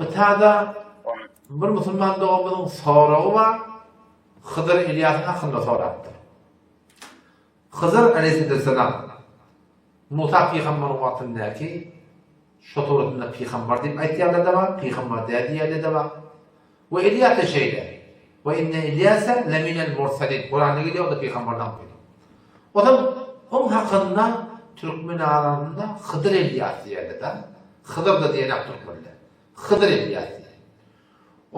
Bitada bir musulman doganymyzyň soragy bar, Hydyr Ylýasyň hakynda sorapdyr. Hydyr aleýhisselam Musa pygambaryň wagtyndaky şo suratynda pygambar diýip aýtýanlar-da bar, pygambar däl diýýänler-de bar. We Ylýas-da şeýle. We inne Ylýasa leminel mursalin. Kuranda gelýär, o-da pygambarlaryň biri. Ozal oň hakynda türkmen arasynda Hydyr Elýas diýerler-de. Hydyr-da diýenak türkmenler. Hydyr Elýas diýer.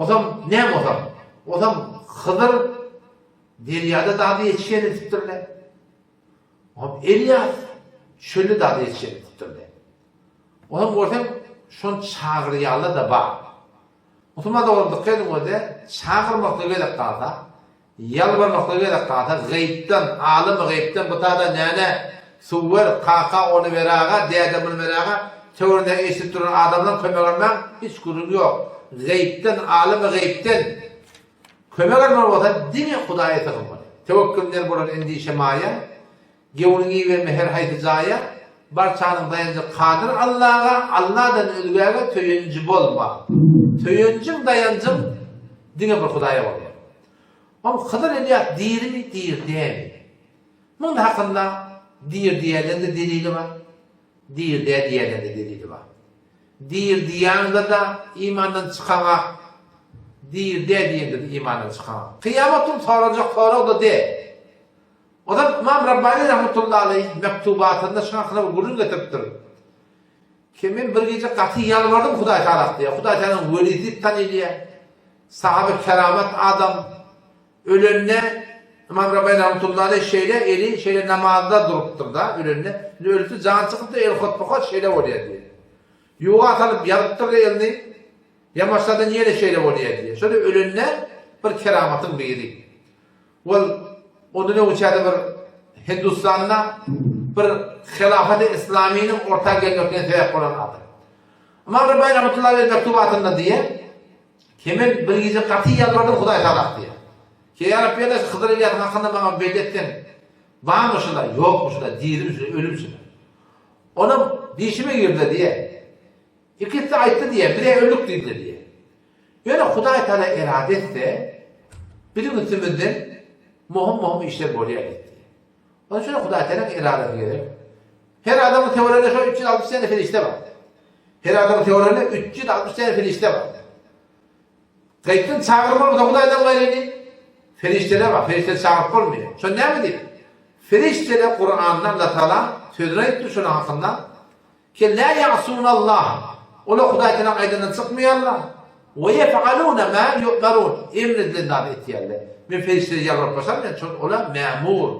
Ozam näme ozam? Ozam Hydyr derýada dady ýetişen edipdirler. Ozam Elýas çölde dady ýetişen edipdirler. Ozam görseň şony çagyrýanlar-da bar. Musulman doganym dykgat ediň öze çagyrmaklyga gerek galsa, Ýalbarmaklyga gerek galsa, gaýypdan, alymy gaýypdan bu tada näne, suw ber, kaka ony ber aga, däde muny ber aga, töweregindäki eşidip duran adamlaň kömek almaň hiç gürrüň ýok. Gaýypdan, alymy gaýypdan kömek almaly bolsa diňe Hudaýa sygynmaly. Töwekgül ner bolar endişe maýa, Göwnüňi iberme her haýsy jaýa, Barçanyň daýanjy Kadyr Allaga, Alladan özgäge söýenji bolma. Söýenjiň, daýanjyň diňe bir Hudaýa bolmaly. Oň Hydyr Elýas dirimi, diri dälmi? Muň hakynda diri diýerden-de delili bar, diri däl diýerden-de delili bar. Diri diýýäňde-de imandan çykaňak, diri däl diýeňde-de imandan çykaňak. Kyýamat gün sorajak sorag-da däl. Ozal Ymam Rabbani rahmetullahi aleýh mektubatynda şuň hakynda bir gürrüň getiripdir. Ki men bir gije gaty ýalbardym Hudaý Tagala diýýär. Hudaý Tagalaň welisi diýip tanylýar. Sahaby keramat adam. Ölende Ymam Rabbani rahmetullahi aleýh şeýle eli şeýle namazda durupdyr-da ölende. Indi ölse jany çykypdyr eli hotba-hot şeýle bolýar diýýär. Ýuwa salyp ýazypdyr elini. Ýamaşladan ýene şeýle bolýar diýýär. Şo-da ölende bir keramatyň biri. Ol ondan öňçäde bir Hindustanda bir Hilafaty Islamynyň orta gelmekine sebäp bolan adam. Ymam Rabbani rahmetullahi aleyh mektubatynda diýýär, Ki men bir gije gaty ýalbardym Hudaý Tagala diýýär. Ki ýa Rabbi ýa Hydyr Elýasyň hakynda maňa belli etseň, barmy şular, ýokmy şular, dirimi şular, ölümi şular. Onam dişime girdiler diýýär. Ikisi aýtdy diýýär, biz-ä öldük diýdiler diýýär. Ýöne Hudaý Tagala erada etse, biziň üstümizden möhüm-möhüm işler bolýar diýdi. Onuň üçin Hudaý Tagalaň eradasy gerek. Her adamyň töwereginde şo 360 sany perişde bar. Her adamyň töwereginde 360 sany perişde bar. Gaýtdan çagyrmaly bolsa Hudaýdan gaýryny perişdeler bar. Perişdeleri çagyryp bolmaýar. Şo näme diýip? Perişdeler Kuranda Allah Tagala sözüni aýtdy şonuň hakynda. Ki lâ ya'sûnallâh, olar Hudaý Tagalaň aýdanyndan çykmaýarlar, we yef'alûne mâ yu'merûn, emredilen zady etýärler. Men perişdelere ýalbaryp başarmaýan, çünki olar mämur.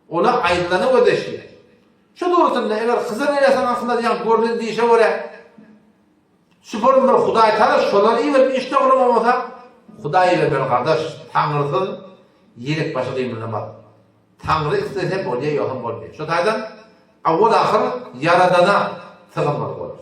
Olar aýdylana gözeşýär. Şu dogrusynda eger Hyzr aleýhissalam hakynda diýen görlen diýşe görä, süpürüm bir Hudaý Tagala şolary iberip iş dogry bolmasa, Hudaý ibermeli gardaş, Taňrysyz ýelek başy gymyldamaz. Taňry islese bolýa ýogsam bolmaýa. Şo taýdan awwal ahyr Ýaradana sygynmaly bolar.